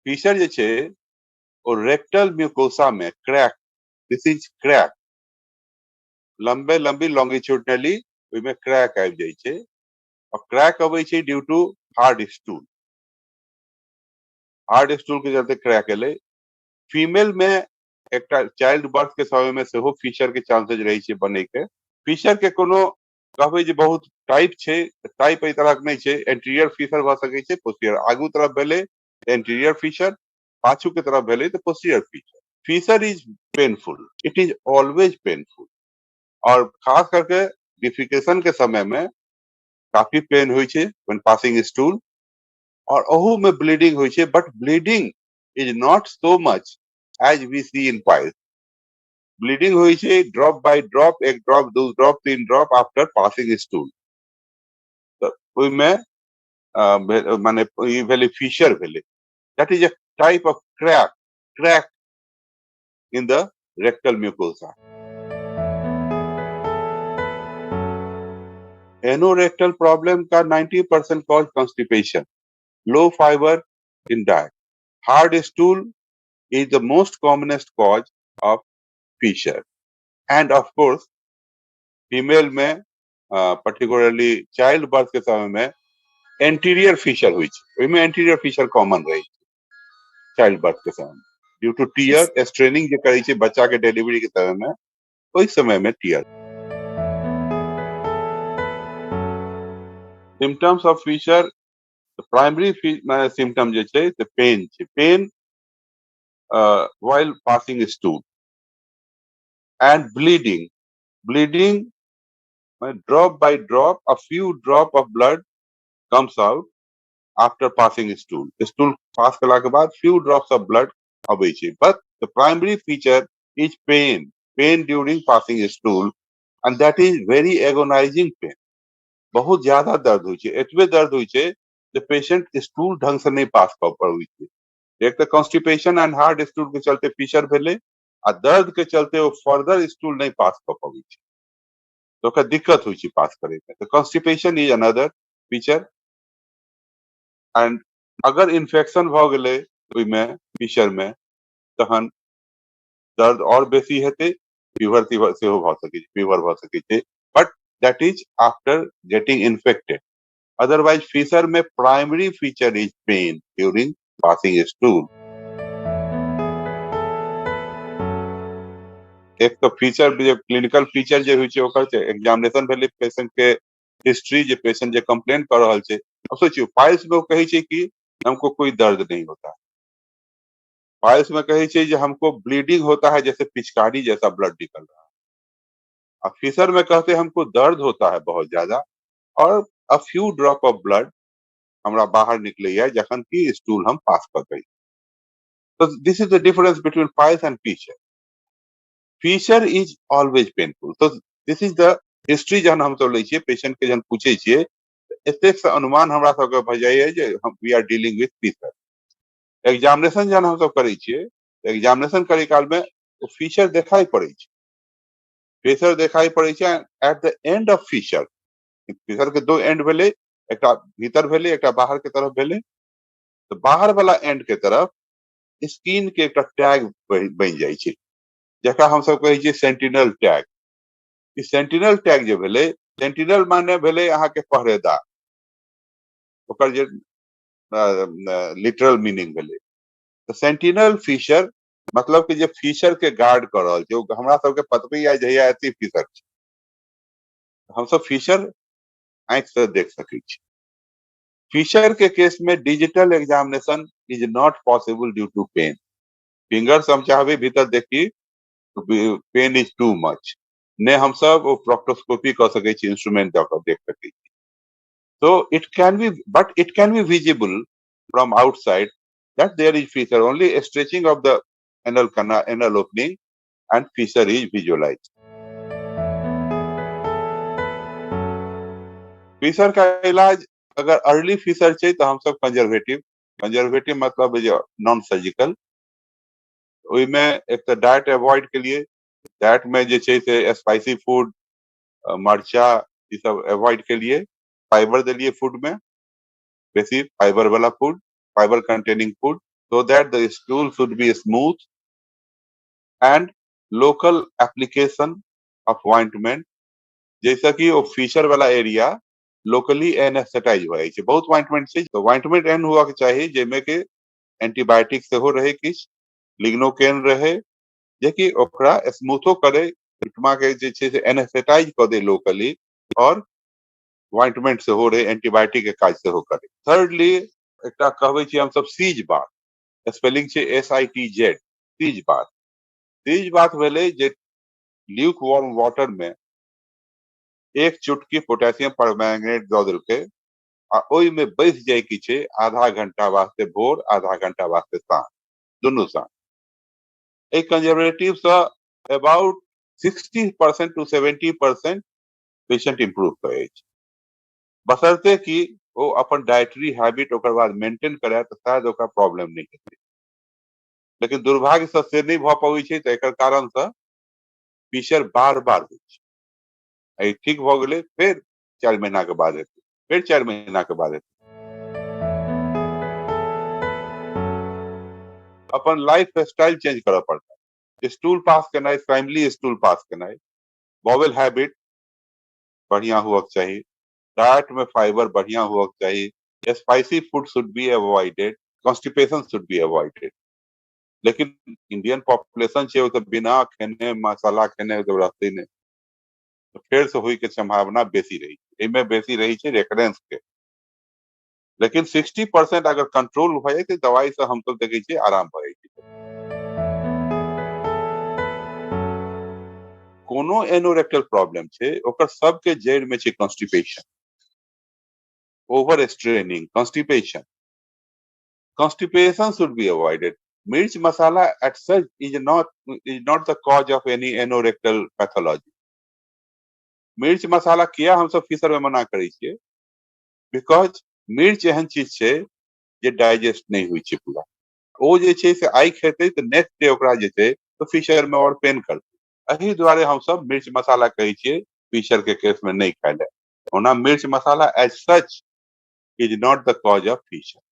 Fisher जे छै ओ rectal mucosa में क्रैक, this is crack, लंबे लंबी लॉन्गिट्यूडनली ओहिमे क्रैक आबि जाइ छै और क्रैक अबै छै due to hard stool. Hard stool के चलते क्रैक एलै। फीमेल में एकटा चाइल्ड बर्थ के समय में सेहो फिशर के चांसेज रहै छै बनै के। फिशर के कोनो कहबै जे बहुत टाइप छै, टाइप एहि तरहक नहि छै। एंटीरियर फिशर भऽ सकै छै, पोस्टीरियर आगू तरफ भेलै एंटीरियर फिशर, पाछू के तरफ भेलै तऽ posterior fissure. Fissure is painful, it is always painful, और खास करके डिफिकेशन के समय में काफी पेन होइ छै when passing stool, और ओहू में ब्लीडिंग होइ छै, but bleeding is not so much as we see in piles. Bleeding होइ छै ड्रॉप बाय ड्रॉप, एक ड्रॉप, दू ड्रॉप, तीन ड्रॉप आफ्टर पासिंग स्टूल। तऽ ओहिमे माने ई भेलै फिशर भेलै, that is a type of crack, crack in the rectal mucosa. Anorectal problem का 90% cause constipation, low fibre in diet. Hard stool is the most commonest cause of fissure. And of course female में particularly child berth के समय में anterior Fisher होइ छै, ओहिमे anterior Fisher common रहै छै चाइल्ड बर्थ के समय में, ड्यू टू टीयर स्ट्रेनिंग जे करै छै बच्चा के डिलीवरी के समय में, ओहि समय में tear. Symptoms of fissure, primary symptom जे छै से पेन छै, pain while passing stool and bleeding, bleeding drop by drop, a few drop of blood comes out after passing stool. Stool pass केला के बाद फ्यू ड्रॉप्स ऑफ ब्लड अबै छै, but the primary feature is pain, pain during passing stool, and that is very agonizing pain. बहुत ज्यादा दर्द होइ छै, एतबे दर्द होइ छै जे पेशेंट स्टूल ढंग से नहि पास कऽ पबै छै। एक तऽ कॉन्स्टिपेशन एंड हार्ड स्टूल के चलते फिशर भेलै, आ दर्द के चलते ओ फर्दर स्टूल नहि पास कऽ पबै छै, तऽ ओकरा दिक्कत होइ छै पास करे में। तऽ constipation is another feature. And अगर इन्फेक्शन भऽ गेलै ओहिमे फिशर में, तहन दर्द और बेसी हेतै, फीवर तीवर सेहो भऽ सकै छै, फीवर भऽ सकै छै, but that is after getting infected. Otherwise fissure में primary feature is pain during passing stool. एक तऽ फीचर जे क्लिनिकल फीचर जे होइ छै ओकर छै एग्जामिनेशन भेलै पेशेंट के हिस्ट्री, जे पेशेंट जे कंप्लेन कऽ रहल छै। अब सोचियौ पाइल्स में ओ कहै छै कि हमको कोई दर्द नहीं होता, पाइल्स में कहै छै जे हमको ब्लीडिंग होता है जैसे पिचकारी जैसा ब्लड निकल रहा है। आ फिशर में कहते हैं हमको दर्द होता है बहुत ज्यादा और a few drop of blood हमरा बाहर निकलैया जखन कि स्टूल हम पास कऽ दै। तो this is the difference between piles and fissure. Fissure is always painful. तो this is the history जहन हम सब लै छियै, पेशेंट के जहन पूछै छियै, एतेक से अनुमान हमरा सबके भऽ जाइया जे हम we are dealing with fissure. Examination जहन हम सब करै छियै, एग्जामिनेशन करै काल में ओ फिशर देखाई पड़ै छै, फिशर देखाई पड़ै छै at the end of fissure. Fissure के दो एंड भेलै, एकटा भीतर भेलै, एकटा बाहर के तरफ भेलै। तऽ बाहर वाला एंड के तरफ स्किन के एकटा टैग बनि जाइ छै, जकरा हम सब कहै छियै सेंटिनल टैग। ई सेंटिनल टैग जे भेलै, सेंटिनल माने भेलै अहाँके पहरेदार, ओकर जे लिटरल मीनिंग भेलै। तऽ सेंटिनल फिशर मतलब कि जे फिशर के गार्ड कऽ रहल छै, ओ हमरा सबके पतबैया जहिया एते फिशर छै, हमसब फिशर आँखि से देख सकै छी। फिशर के केस में digital examination is not possible due to pain. Finger से हम चाहबै भीतर देखी, पेन is too much, ने हमसब ओ प्रोक्टोस्कोपी कऽ सकै छी, इंस्ट्रूमेंट दऽ कऽ देख सकै छी। So it can be, but it can be visible from outside that there is fissure, only stretching of the anal canal, anal opening and fissure is visualized. Fissure का इलाज अगर अर्ली फिशर छै तऽ हमसब कंजर्वेटिव, कंजर्वेटिव मतलब जे non surgical, ओहिमे एक तऽ डाइट अवॉइड के लिए, डाइट में जे छै से स्पाइसी फूड, मरचा ई सब अवॉइड के लिए, फाइबर देलिए फूड में, बेसी फाइबर वाला food, fibre containing food. So that the stool should be smooth and local application of ointment, जाहिसँ कि ओ फीचर वाला एरिया लोकली एनेस्थेटाइज भऽ जाइ छै। बहुत ऑइंटमेंट छै, तऽ ऑइंटमेंट एहन हुअ के चाही जाहिमे कि एंटीबायोटिक सेहो रहै, किछु लिग्नोकेन रहै, जेकि ओकरा स्मूथो करै, ओहिठमा के जे छै से एनेस्थेटाइज कऽ दै लोकली, और ऑइंटमेंट सेहो रहै, एंटीबायोटिक के काज सेहो करै। थर्डली एकटा कहबै छी हमसब सीज बाथ, स्पेलिंग छै SITZ, sitz bath. Sitz bath भेलै जे ल्यूक वार्म वाटर में एक चुटकी पोटेशियम परमैंगनेट दऽ देलकै आ ओहिमे बैस जाय की छै आधा घंटा वास्ते भोर, आधा घंटा वास्ते साँझ, दुनू साँझ। एहि कंजर्वेटिव सँ अबाउट 60% टू 70% पेशेंट इम्प्रूव करै छै, बशर्ते कि ओ अपन डाइटरी हैबिट ओकर बाद मेंटेन करय तऽ शायद ओकरा प्रॉब्लम नहि हेतै। लेकिन दुर्भाग्यसँ से नहि भऽ पबै छै, तऽ एकर कारणसँ फीचर बार बार होइ छै। एहि ठीक भऽ गेलै, फेर 4 महीना के बाद हेतै, फेर 4 महीना के बाद हेतै। अपन लाइफ स्टाइल चेंज करऽ पड़तै। स्टूल पास केनाइ, टाइमली स्टूल पास केनाइ, बॉवेल हैबिट बढ़िया हुअ के चाही, डाइट में फाइबर बढ़िया हुअ के चाही, spicy food should be avoided, constipation should be avoided. लेकिन इंडियन पॉपुलेशन छै ओ तऽ बिना खेने मसाला खेने तऽ रहतै नहि, तऽ फेर से होय के संभावना बेसी रहै छै। एहिमे बेसी रहै छै रेकरेंस के। लेकिन 60% अगर कंट्रोल भऽ जाइ छै दवाई से, हमसब देखै छियै आराम भऽ जाइ छै। कोनो एनोरेक्टल प्रॉब्लम छै ओकर सबके जड़ि में छै constipation, over straining, constipation. Constipation should be avoided. मिर्च मसाला at such is not the cause of any anorectal pathology. मिर्च मसाला किया हमसब फीसर में मना करै छियै? Because मिर्च एहन चीज छै जे डाइजेस्ट नहि होइ छै पूरा। ओ जे छै से आइ खेतै तऽ नेक्स्ट डे ओकरा जे छै तऽ फीचर में और पेन करतै। एहि दुआरे हमसब मिर्च मसाला कहै छियै फीचर के केस में नहि खाय लए। ओना मिर्च मसाला as such is not the cause of fissure.